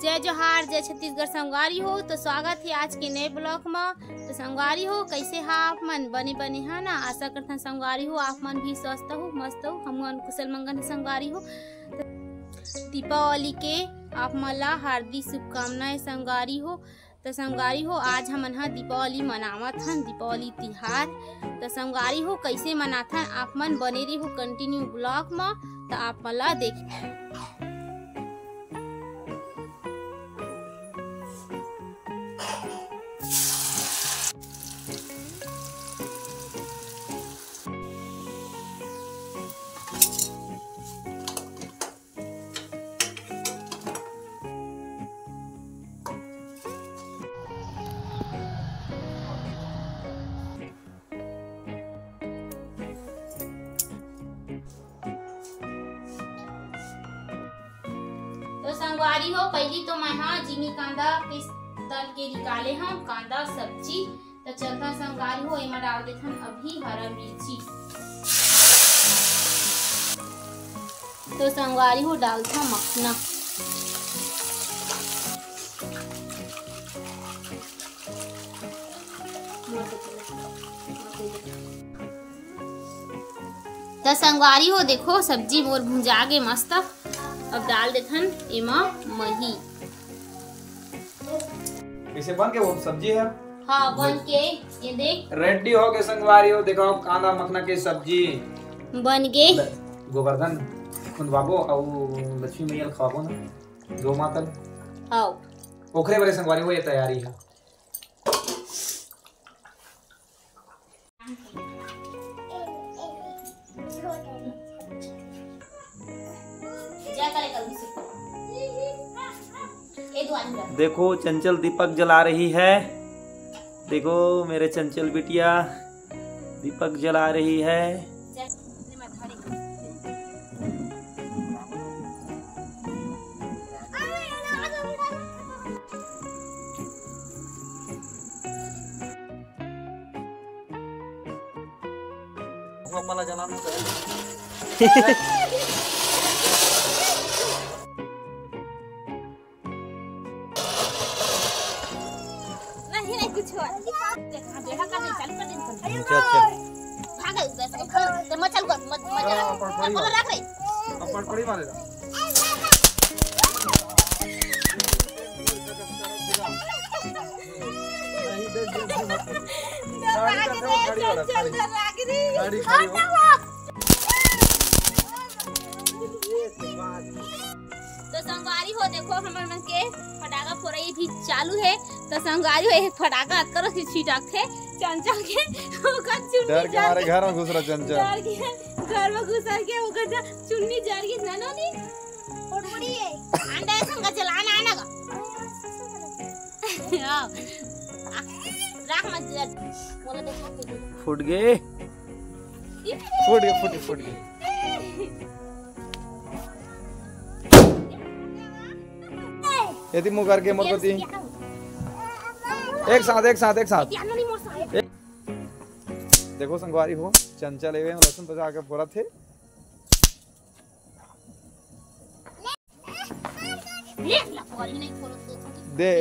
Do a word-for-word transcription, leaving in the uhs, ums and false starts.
जय जोहार, जय छत्तीसगढ़ संगवारी हो। तो स्वागत हे आज के नए vlog म। तो संगवारी हो, कइसे हा आप मन? बने बने हा ना? आशा करथन संगवारी हो आप मन भी स्वस्थ हो, मस्त हो। हमन कुशल मंगल हे संगवारी हो। तो दीपावली के आप मन ला हार्दिक शुभकामनाएं संगवारी हो। तो संगवारी हो, आज हमन ह दीपावली मनावत हन, दीपावली तिहार। तो संगवारी हो, कइसे मनाथन आप मन, बने रहिहू continue vlog म, तो आप मन ला देख। तो संगवारी हो, पहली तो मैं हा जीमी कांदा के तल के निकाले हूँ, कांदा सब्जी। तो चलता संगवारी हो, एमा डाल देथन अभी हरा मिर्ची। तो संगवारी हो, डालथन मखना। त संगवारी हो, देखो सब्जी मोर भुंजा गे मस्त। अब डाल देथन एमा मही। कइसे बन के वो सब्जी हे? हाँ, बन के ये देख। Ready हो गे संगवारी हो, देखो कांदा मखना के सब्जी बन गे। ल-, गोवर्धन खुंदवाबो अउ लक्ष्मी मैया ल खवाबो ना, गौ माता ल। हाँ। ओखरे बरे संगवारी हो ये तैयारी हे। देखो चंचल दीपक जला रही है। देखो मेरे चंचल बिटिया दीपक जला रही है। पापा ला जलाना चाही। नहीं, नहीं, कुछ हुआ। देखा, देखा कर दे, चालू कर दे। अच्छा, अच्छा। भाग, भाग, तो मत चालू कर, मत, मत चालू। हाँ, पकड़, पकड़। बोलो, रख रे। अब पकड़, पकड़ मारेगा। तो संगवारी हो, देखो हमर मन के फटाका फोड़ाई भी चालू हे। तो संगवारी हो, एक फटाका अतका रस छिटकथे चंचल के, ओकर चुन्नी डर के मारे घर में घुस रहा चंचल। डर के घर में घुसर के ओकर जा चुन्नी जर के ननोनी। फुटफुटी है। अंडा संग चलाना आना का। हाँ। राख मत जर। बोलो देखो। फूट गए। फूट गए, फूट गए, फूट गए। यदि मुँह करके मोर पति। एक साथ, एक साथ, एक साथ। एक, देखो संगवारी हो, चंचल एवे में लहसुन बचा के फोरत हे। दे।